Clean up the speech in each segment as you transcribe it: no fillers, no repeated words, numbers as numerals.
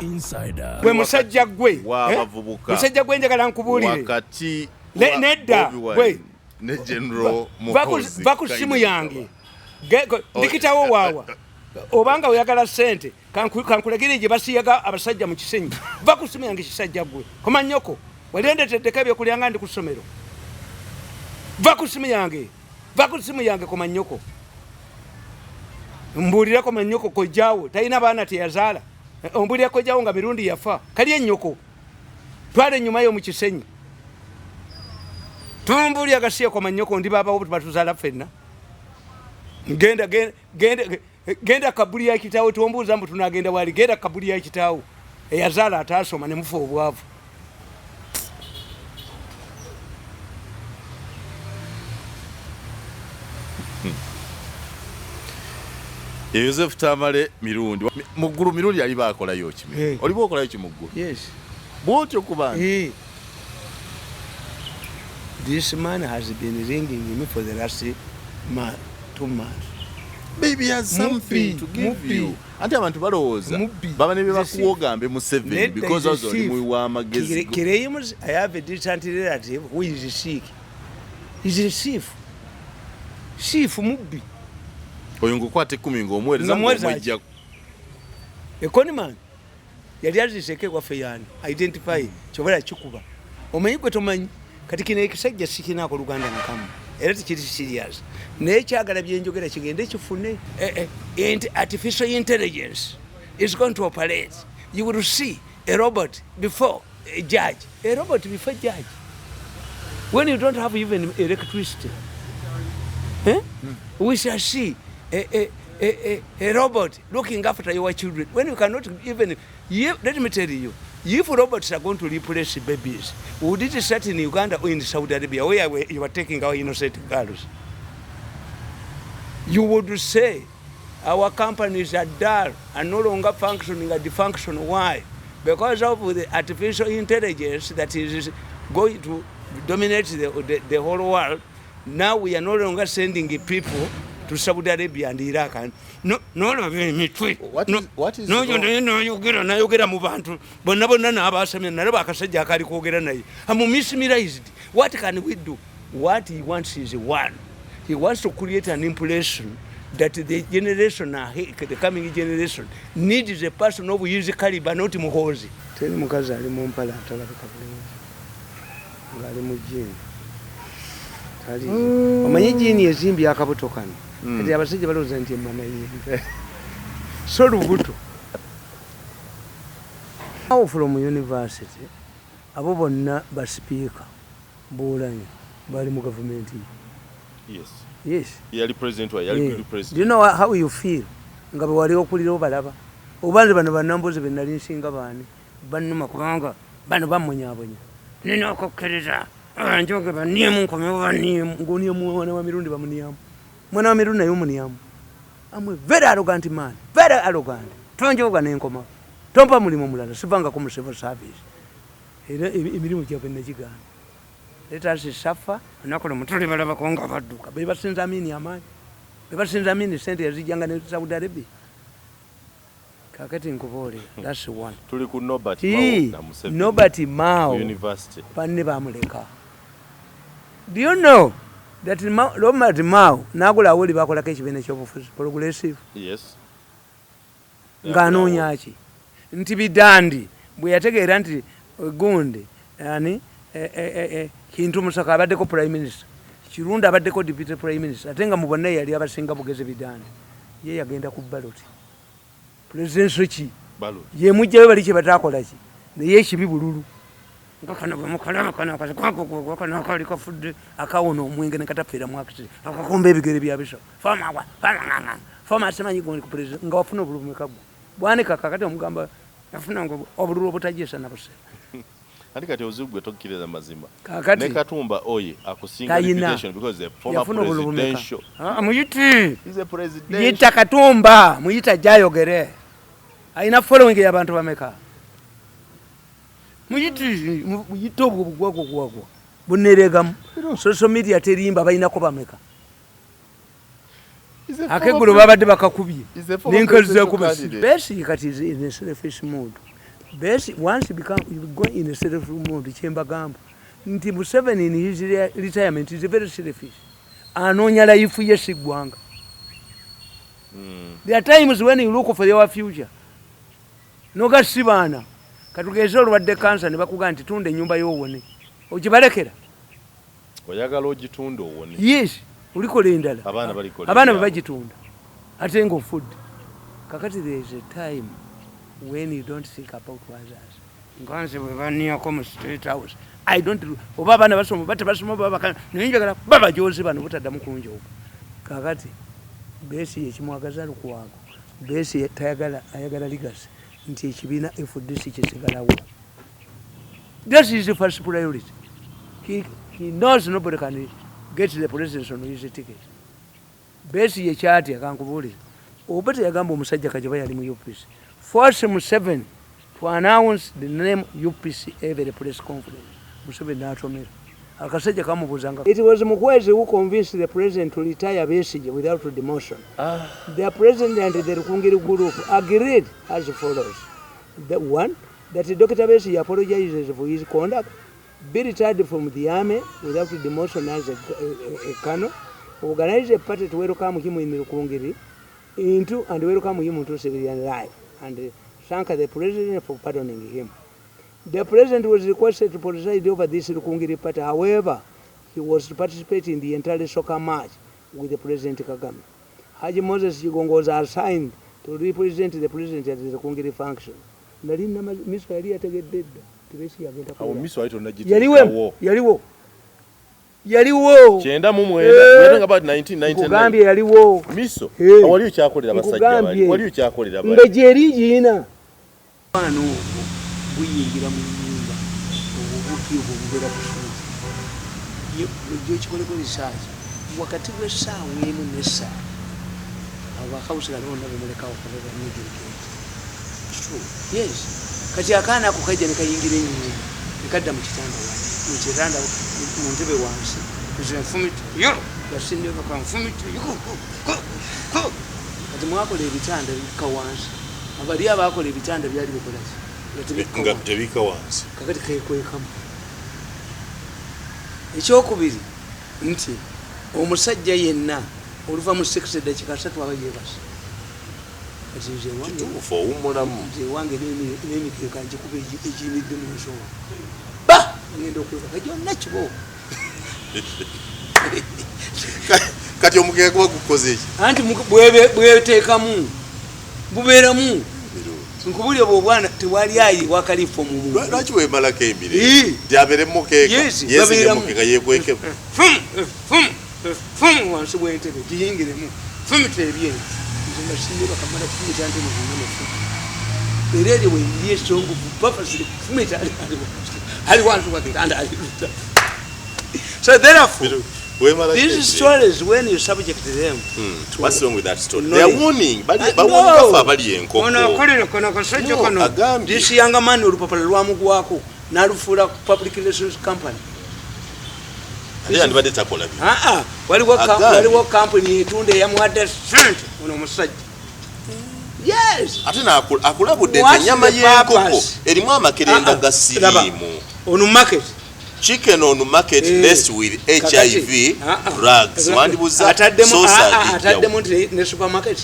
Insider. Gwe musajja gwe, eh? W'abavubuka. Musajja gwe, njagala nkubuulire. Wakati Nedda, Bobi Wine gwe. ne General Va ku- Muhoozi va ku simu Kainerugaba. yange. Ndikitawo waawa obanga oyagala sente, kankulegere gye basiyaga abasajja mu Kisenyi. Va ku simu yange, kisajja gwe, komanyoko. Wali ondeteddeko ebyokulya nga ndi ku ssomero. Va ku simu yange, va ku simu yange, komanyoko. Mbuulira, komanyoko. Kojjaawo talina baana, teyazaala. Ombuulira kojjaawo nga Mirundi yafa. Kali ennyoko, twala ennyuma yo mu Kisenyi. Tumbuulira gasiya, komanyoko. Ndi baabawo, batuzaala ffenna. Genda, genda, genda, genda kabuli ya kitaawo. Tombuuza mbu tunagenda wali. Genda kabuli ya kitaawo eyazaala ataasoma ne mufa obwavu. Ye Yosef Tamale Mirundi muggulu. Mirundi yali baakolayo ki? Eh. Oliba okolayo ki muggulu? Yes. Bwotyo ku bantu. Hey. This man has been ringing me for the last 2 months. Baby has something Mubbi, to give mubbi. you. Anti abantu balowooza Mubbi. baba ne Is a byebakuwa ogambe Museveni Nedda, because is a ozo oli thief. muwi w'amagezi. Claims I have a distant relative who is sick. Is a thief. Thief, mubbi. Oyo ng'okwata 10 ng'omuweereza. Nga muweereza. Ng'omwejja. E conman yali aziseko ewaffe yani identify kyobala kikuba. Omanyi gwe tomanyi kati kino ekisajja sikinaako luganda nakamu era tekiri serious, naye kyagala byenjogera kigende kifune. Artificial intelligence is going to operate. You will see a robot before a judge, a robot before judge, when you don't have even electricity, eh? We shall see a robot looking after your children when you cannot even. Let me tell you, if robots are going to replace babies, would it start in Uganda or in Saudi Arabia, where you are taking our innocent girls? You would say our companies are dull and no longer functioning and dysfunction. Why? Because of the artificial intelligence that is going to dominate the whole world. Now we are no longer sending people to Saudi Arabia and Iraq. And no, nolaba emitwe. What is Noyo wrong? naye nayogera, nayogera mu bantu bonna bonna n'abasamya. Nalaba akasajja akali kwogera naye am mesmerized. What can we do? What he wants is one, he wants to create an impression that the generation ahead, the coming generation, needs a person of his caliber, not Muhoozi. Teri mukazi ali mu mpale atalabika bulungi ng'ali mu jean. Tali omanyi jean ezimbye akabuto kano. Kati abasajja balowooza nti emana yembe so lubuto. Awo from university, abo bonna basipiika buulanya bali mu gavumenti. Yes. Yes. Yali president wa yali Yeah. Do president. you know how you feel nga bwe wali okulira obalaba oba nze bano bannambuzi be nali nsinga baani bannuma kubanga bano bamunyabonya nina okukkiriza njoge baniemu nkomewo baniemu ngoniemu mwana wa Mirundi bamuniamu mwana wa Mirundi naye omuniamu. I'm a very arrogant man, very arrogant. Tonjoga nenkoma tompa mulimu mulala sivangako mu civil service era emirimu gyabwe nagigaana. Let us suffer. Olunaku lumu tuli balabako nga badduka be basinza Amini amaanyi, be basinza Amini sente yazijjanga ne Saudi Arabia. Kakati nkubuulira, that's one. Tuli ku Norbert Mao na Museveni. Norbert Mao. Ku university. Banne bamuleka. Do you know that Robert Mao nagula awoli bakolako ekibiina ekyobufuzi Progressive? Yes. Ng'anoonya ki nti Bidandi bwe yategeera nti gundi ani Kintu Musaka abaddeko prime minister, Kirunda abaddeko deputy prime minister, ate nga mu bonna ye yali abasinga bugezi. Bidandi ye yagenda ku ballot presidential ki Ballot. yemugjayo bali kye batakola ki naye ekibi bululu nga kano bwe mukalaba kano akazi kakugwagwa kano akali kafudde akawona omwenge ne katafiira mu accident akakomba ebigere bya biso famawa famanganga fama simanyi gundi ku president nga wafuna obululu meka gwe bwanika. Kakati omugamba yafuna nga obululu obutajiisa na busera. Ati kati ozibu gwe tokkiriza mazima. Kakati Ne Katumba oye akusinga Tayina. reputation because the former yafuna obululu bumeka? presidential. Ah, muyite. He's a presidential. Yita Katumba, muyita jayogere alina following y'abantu bameka. Muyite, muyite obwo bugwagwa gwagwa buneregamu social media terimba balinako bameka? He's a Akeggulo former babadde bakakubye He's a former nenkazaku. presidential candidate. Besigye kati is in a selfish mood. Basi once you become, you go in a self mode. Kyembagamba nti Museveni in his retirement is very selfish. Anoonya life ye, si ggwanga. There are times when you look for your future. Noga si baana, katugeze olwadde kansa ne bakugaa nti tunda ennyumba y'owone, ogibalekera? Oyagala ogitunda owone. Yes, olikola endala. Abaana balikola Abaana bwe ebyabwe. bagitunda ate nga ofudde. Kakati there is a time when you don't think about others. Nga nze bwe baniyako mu State House, I don't, oba abaana basoma oba tebasoma oba naye njagala babajozi bano butaddamu kunjooga. Kakati Besigye ekimwagaza Lukwago, Besigye tayagala, ayagala legacy nti ekibiina FDC kisigalawo. That is the first priority. He knows nobody can get the presidency on his ticket. Besigye kyatya, kankubuulire, oba teyagamba omusajja Kajoba yali mu UPC, force Museveni to announce the name UPC every press conference. Museveni n'atomera akasajja kamubuuzanga. It was Muhwezi who convinced the president to retire Besigye without demotion. The president and the Rukungiri group agreed as follows: the one, that Dr. Besigye apologizes for his conduct, be retired from the army without demotion as a colonel, organize a party to welcome him in Rukungiri into and welcome him into civilian life, and thank the president for pardoning him. The president was requested to preside over this Rukungiri party. However, he was to participate in the entire soccer match with the President Kagame. Haji Moses Kigongo was assigned to represent the president at the Rukungiri function. Nali Miso yali yategedde dda tebesi yagenda Awo kubeera. Miso wali Yaliwo. tonnagiteekawo. Yaliwo, yaliwo. 99. Eh. We're talking about 1999. Nkugambye yaliwo. Miso Eh. wali okyakolera abasajja bali. Nkugambye. Wali okyakolera Nga bali. gyeri giina mwana ogwo guyingira mu nyumba, obwo obuki obwo bubeera busuuti ojja okikoleko research wakati w'essaawa 1 n'essaawa abo akawusigala bonna bemulekawo kabebanigirigenti. Yes, kati akaana ako kajja nekayingira enyumba nekadda mu kitanda wansi, mu kitanda, mu ntebe wansi. Nze nfumita yo gasindika nfumita yo. Kati mwakola ebitanda bikka wansi, abali abakola ebitanda byali bikolaki nga tebikka Nga wansi. tebika wansi. Kakati kekwekamu. Ekyokubiri nti omusajja yenna oluva mu sex eddakiika 30 aba yeebase. Kati nze ewange Kituufu, owummulamu. Nze ewange n'emikeeka ngikuba egiyimiridde mu nsonga, ba ngenda okwebaka gyonna kibo. Kati omukeeka guba gukoze eki? Anti bweteekamu bubeeramu. Nkubulya bwe obwana tewali ayi wakalifa omumu. Lwaki weemalako emirembe Ii. nti abeere mukeeka? Yes, Yeezinge babeeramu. mukeeka yeekwekemu. Fumu fumu fumu wansi bwentebe giyingiremu, fumita ebyenyi. Nze nga sinye bakamala kufumita nte muzunga nefumu era eryo bweri esongovu purposely kufumita ali wansi wakitanda ali. So therefore Weemalako these emirembe. stories, when you subject them What's wrong with that story? No. They are warning. Bali Ah, bawarninga no. ffe abali enkoko. Ono akolera kano akasajja No, kano. agambye. This young man, olupapula lwamugwako n'alufuula public relations company. Ate yandibadde takola bino. Aa, Agambye. waliwo kampuni etunda eyamuwadde sente ono omusajja. Yes. Ate akulabudde nti What's ennyama the y'enkoko purpose? erimu amakerenda Ah, ga ah, laba. siriimu. Ono market. Chicken on market Eh. laced with HIV Kakati, ah, ah. drugs. Wandibuza Ataddemu, sauce ah, ah, agijjawo. ataddemu nti ne supermarket.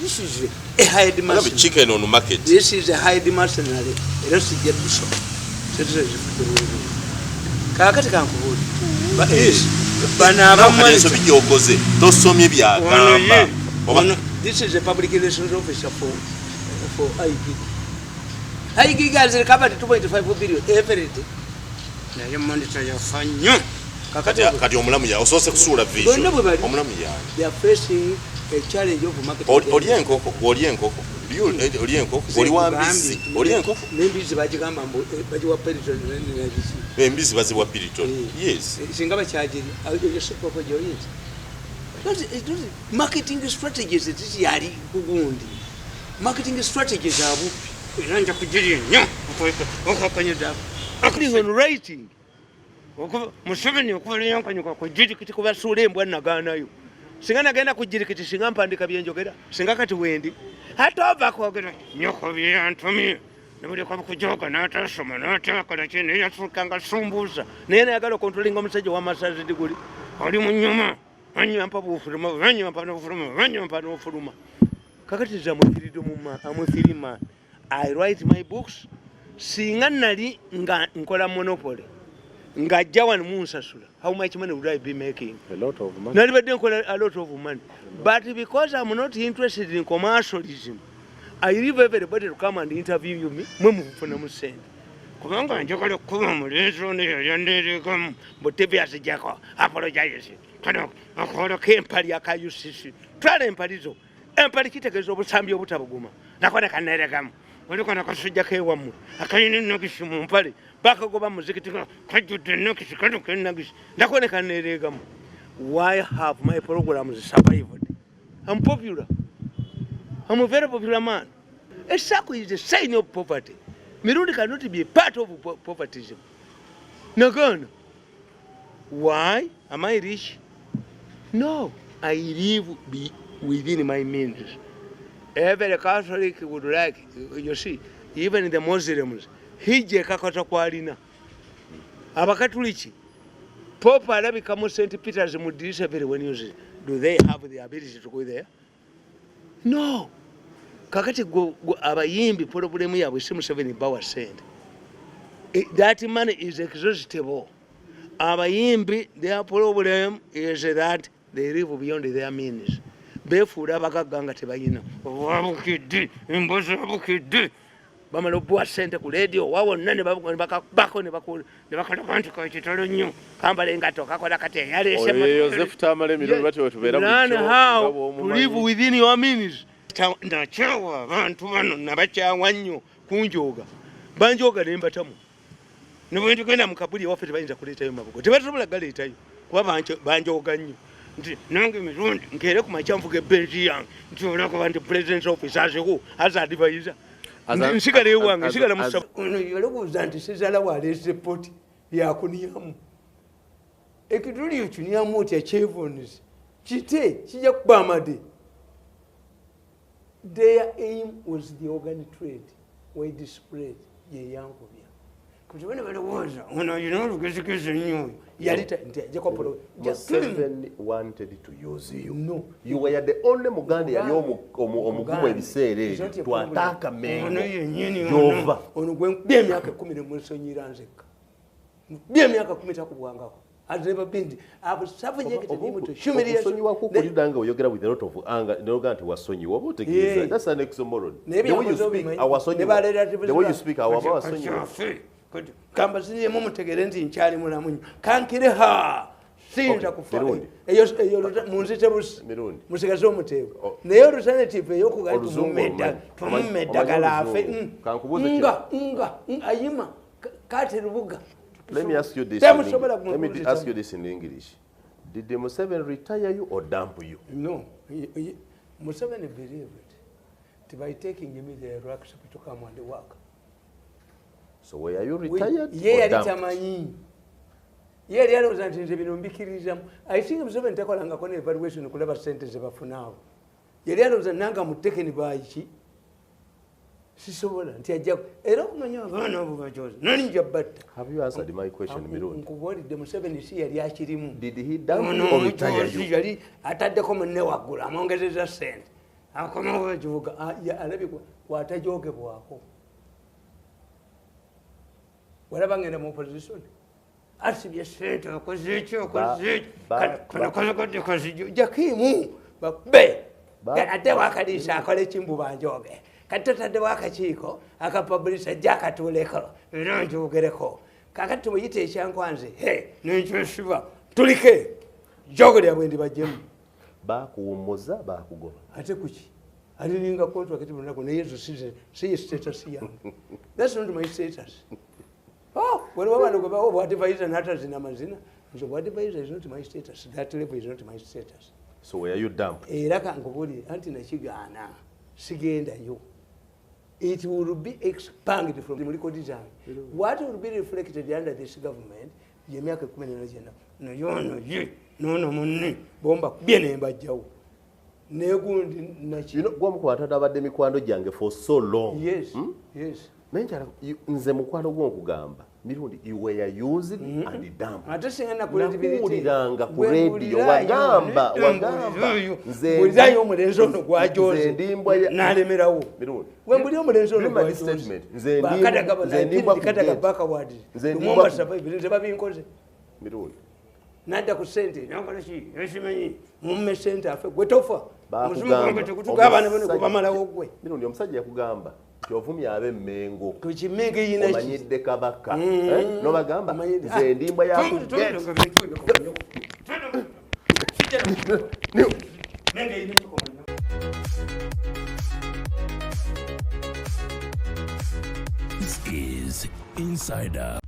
This is a hired Agambye mercenary. chicken on market. This is a hired mercenary. Era sijja kusoma. Sente zifudde bweru. Kaakati kankubuulire. Yes. Bano Nawe kati abamu ensobi gy'okoze tosomye byagamba. Ono ye. Oba This is a public relations officer for IGG. IGG has recovered 2.5 billion every day. Naye monitor yafa nnyo. Kakati Kati omulamu ya osoose kusuula vision. Bonna bwe bali. Omulamu yaani? They are facing a challenge of market. Oli enkoko, oli enkoko. Oli enkoko, oli wa mbizzi, oli enkoko. N'embizzi bagigamba mbu bagiwa Piriton nabiki. Embizzi baziwa Piriton. Yes. Singa bakyagiri eyo gyoyinza. Marketing strategies zikyali kugundi. Marketing strategies abuppi. Era nja kugirya nnyo okakanyida. On writing. Museveni okuva lweyankanyuka ku jirikiti kubasuula embwa nagaanayo. Singa nagenda ku jirikiti singa mpandika byenjogera, singa kati wendi. Ate ova kwogera nyoko byantumye. Nebuleka bukujoga n'atasoma n'atakola ki naye yafuukanga sumbuusa naye nayagala okontrolinga omusajja wa masazi diguli oli mu nnyuma banyampa bufuluma banyampa n'ofuluma banyampa n'ofuluma. Kakati nze am a free man. I write my books. Singa nali nga nkola monopoly ng'ajja wano munsasula, how much money would I be making? A lot of money. Nalibadde nkola a lot of money, but because I'm not interested in commercialism, I leave everybody to come and interview me. Mwe mufunamu sente kubanga njagala okukuba omulenzi ono yali andeeregamu butebyazijjako apologize kano akolako empali aka UCC. Twala empali zo, empali kitegeeza obusambi obutabuguma. Nakona kaneeregamu oli kano akasujjako ewammwe akalina enogisi mu mpale bakagoba muzikiti kajjudde enogisi kano kenagisi nakone kaneeregamu. Why have my programs survived? I'm popular. I'm a very popular man. A circle is a sign of poverty. Mirundi cannot be a part of povertyism. Nagana. Why am I rich? No, I live within my means. Every Catholic would like, you see, even the Muslims, hijja ekakata kwalina. Abakatuliki, Pope alabika mu St. Peter's mu ddirisa very when you see, do they have the ability to go there? No. Kakati gwe abayimbi problemu yaabwe si Museveni bawa sente. That money is exhaustible. Abayimbi, their problem is that they live beyond their means. Beefuula abagagga nga tebayina. Wabukidde, embozi abukidde. Bamala obuwa sente ku radio wa wonna ne bakakubako ne bakalaga nti kakitalo nnyo kambala engatto kakola kati eyaleese Oyo Yozefu Tamale Mirundi batyo bwe tubeera Learn bulijjo how nga to bw'omumanyi. live within your means. Nakyawa abantu bano nabakyawa nnyo kunjooga banjooga ne mbatamu ne bwe tugenda mu kabuli ewaffe tebayinza kuleetayo mabugo tebasobola galeetayo kuba banjooga nnyo nti nange Mirundi nkeere ku makya nvuga ebbenzi yange nti olakuba nti president's office as who as advisor. Nsigala ewange nsigala mu ono yalowooza nti sezala waleese poti yakuniyamu ekituli okinyamu otya kyevons kite kijja kuba amade. Their aim was the organ trade widespread yeyankubya kuti bano balowooza ono alina olugezigezi nnyo oyo yali nti ajja kwapolo Museveni wanted to use you. No. You were the only Muganda yali omugumu ebiseera It's not ebyo a problem. twataaka Mengo Ono yennyini gy'ova. ono gwe nkubye emyaka 10 ne musonyira nzekka. Nkubye emyaka 10 takubwangako. Has never been. I've subjected him to humiliation. Okusonyiwa kwo kulida nga oyogera with a lot of anger n'ogaa nti wasonyiwa oba otegeeza. Yeah. That's an oxymoron. Naye The way you byakoze speak, obimanyi. awasonyiwa. Ne ba The way you relatives speak, awaba wasonyiwa. Kamba sinzemu mutegere nti nkyali mulamu nnyo. Kankire ha! Siyinza Okay, kufa. Mirundi. Eyo munzite busi. Mirundi. Musigaze omuteeko. Oh. Naye alternative ey'okugaa Oluzungu olumanyi. tumumme Omanyi eddagala afe. oluzungu. Kankubuuze kino. Nga, ayima. Kati lubuga. Let me ask you this. Temusobola Let me kumubuuza ask you this in English. Did the Museveni retire you or dump you? No. Museveni believed that by taking him the accept to come and work. So were you retired Ye or yali dumped? tamanyi. Ye yali alowooza nti nze bino mbikirizamu. I think Museveni takolangako ne evaluation kulaba ssente ze bafuna awo. Yali alowooza nanga mutekeni baiki. Sisobola nti ajja era okumanya abaana abo bajozi nani nja batta. Have you answered my question, Mirundi? Nkubuulidde Museveni si yali akirimu. Did he dump Ono you or retire omujozi you? yali ataddeko munne waggulu amwongezeza ssente. Akomawo ekibuga, alabye kwatajogebwako. Walaba ngenda mu opposition. Asibye ssente, akoze eki, akoze eki. Kano kazagadde kazijjo. Jakimu, bakube. Ate wakaliisa akola ekimbu banjoge. Kati totaddewo akakiiko akapublisa ajja akatuuleko era njogereko. Kaakati tumuyite ekyankwanzi, he, nenkyesiba, tulike. Jogo lyabwe ndibaggyemu. Baakuwummuza, baakugoba. Ate kuki? Aliringa contract buli lunaku naye ezo si ye status yange. That's not my status. Oh, waliwo abantu gwe bawa obwadvisor n'atazina mazina. Nze obwadvisor is not my status. That level is not my status. So were you dumped? Era kankubuulire anti nakigaana sigendayo. It will be expunged from the record zange. What will be reflected under this government ye myaka ekkumi n'ena gyonna. Naye ono ye n'ono munne bomba kubye ne mbajjawo. Negundi naki. You know, gwe omu ku bantu abadde mikwano gyange for so long. Yes, yes. Naye nkyala nze mukwano gwo nkugamba, Mirundi, you were used and dumped. Ate singa nakuletibility. Nakuwuliranga ku radio, wagamba nze mbulirayo omulenzi ono gwajoze nze ndi mbwa ya- nalemerawo. Mirundi. We mbuli omulenzi ono Remember this gwajoze. statement. Nze ndi mbwa ku Kadaga gate. backward. Nze ndi Lumumba mbwa ku- survive tebabinkoze. Mirundi. Nadda ku sente nakola ki ekimanyi mumme sente afe gwe tofa. Bakugamba, Muzimu abaana bano omusajja- gubamalawo gwe. Mirundi, omusajja yakugamba nti ovumye ab'Emmengo, Kukimenga eyina ki? omanyidde Kabaka. Eh? N'obagamba nze ndi mbwa ya ku gate. This is Insider.